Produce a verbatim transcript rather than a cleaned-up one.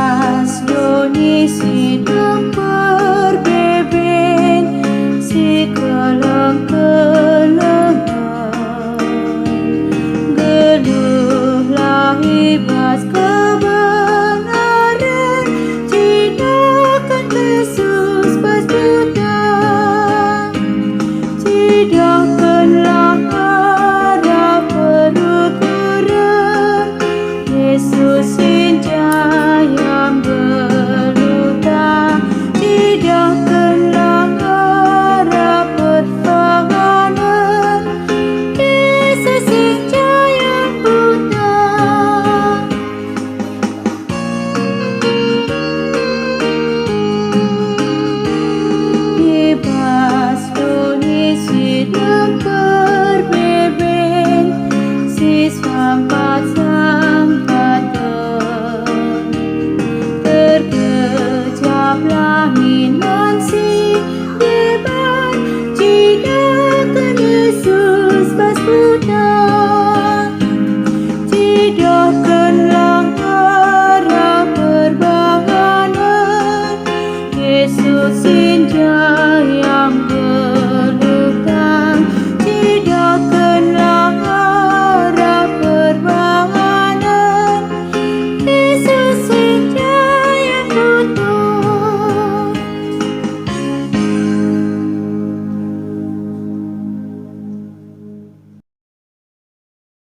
Pas doni si dem perbeben, si keleng-kelengen, geluhlah i bas kebenaren, cidahken Jesus bas kuta. Cidahkenlah arah perukuren, Jesus si njai mbeluta. Cidahkenlah arah perbahanen, Jesus si njai mbuta. I bas doni si dem perbeben, si sampat-sampaten, terkejaplah minan si deban, cidahken Jesus bas kuta. Cidahkenlah arah perbahanen, Jesus si